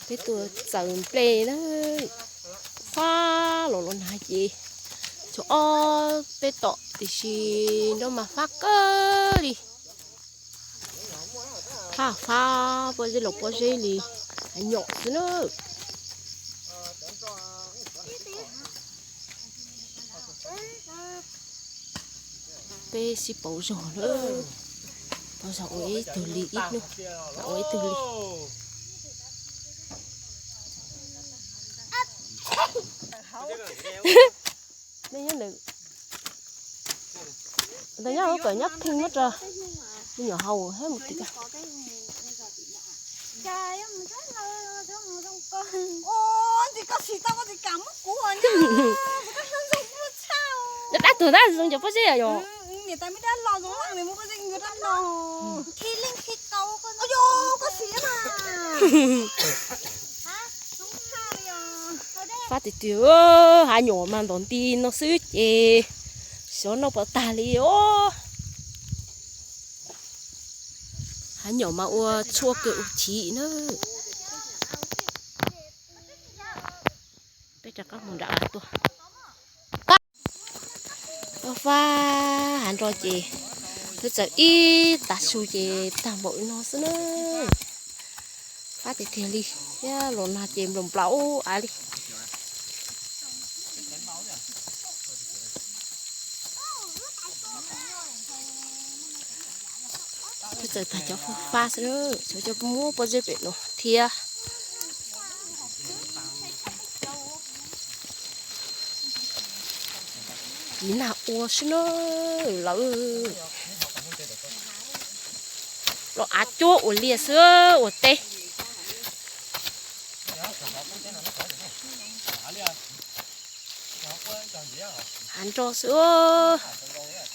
Peb tuaj txawm nplej na, fab los los nag ces tshuav ob peb tom tiam sis nroj mas fab kawg li. Fab fab pob zeb los pob zeb li, hav nyom xwb na. Peb sib pauv zog na, pauv zog ua ib tug li ib hnub, ua ib tug li. Nej nyob ntawm, ntawd nyob ua kom nyob pheej nyob rau me nyuam haus thiab mus tim. Dab tuag tab zoo cov pob zeb yom. Fab tiag tiag, hav nyom mas ntom nti no xwb ces xyov noj puas tag li os. Hav nyom mas ua tshuaj kawg ua chim na. Peb rov qab mus nram hav tuaj. Fab hav nroj ces twb txawm ib tav su ces tag npaum no xwb na. Fab tiag tiag li, thiab los nag ces nplaum nplaum av li. Twb txawm tag cov fab fab xwb na, tshuav cov muab pob zeb pem no thiab. Kiv nag ua xwb na lawm. Los av cuab ua liaj xwb ua teb. Hav nroj xwb,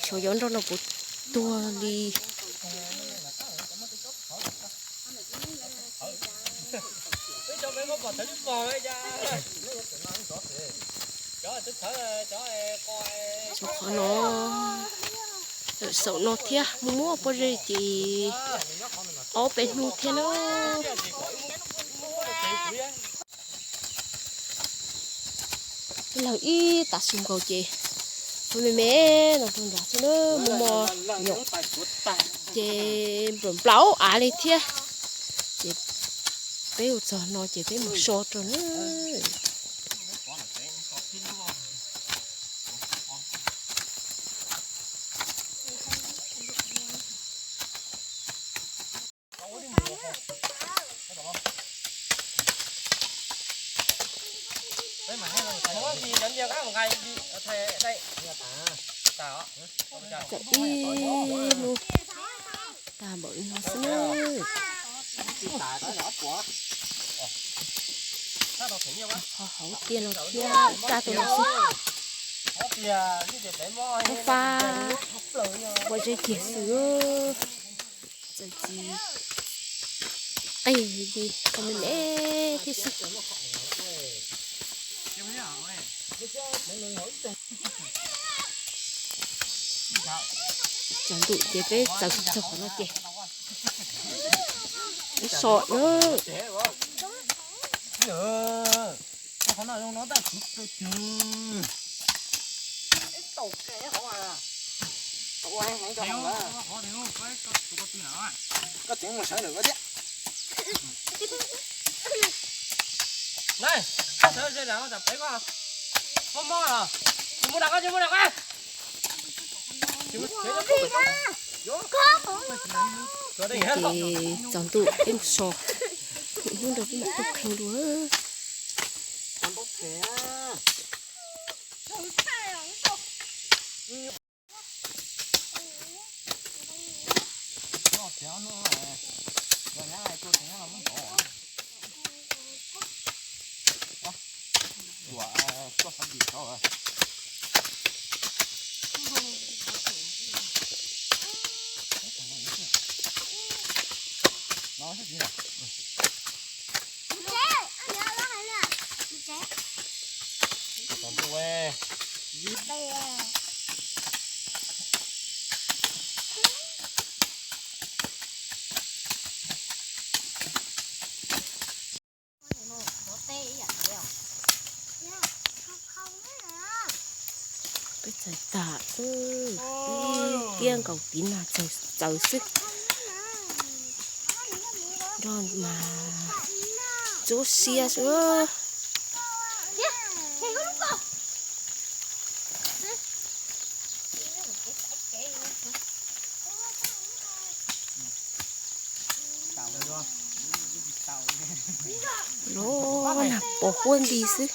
xyov cov nroj no puas tuag li. Cov qhov no, lawm saum no thiab, muaj muaj pob zeb ces ob peb hnub thiab na. Lawm ib tav su nkaus ces ua me me no rau nram xwb na, muaj mos nyom ces nplaum nplaum av li thiab. Ces peb ua txog no ces peb mus so rau na. Txawm ib hnub tag npaum li no xwb na. Qhov hauv tiaj no thiab raj tus no xwb. Muab fab ua zeb kiag xwb. Txawm tsis qig li, me me thiab xwb. Tsaus ntuj ces peb txaws txog qhov no ces peb so na. Ces tsaus ntuj peb mus so, hnub nrog peb mam tuaj qhia dua. Peb txais tas xwb, ib kiab nkaus tiv no txaws xwb. Nroj mas ntsuab siab xwb. Los nag pos huab nti xwb.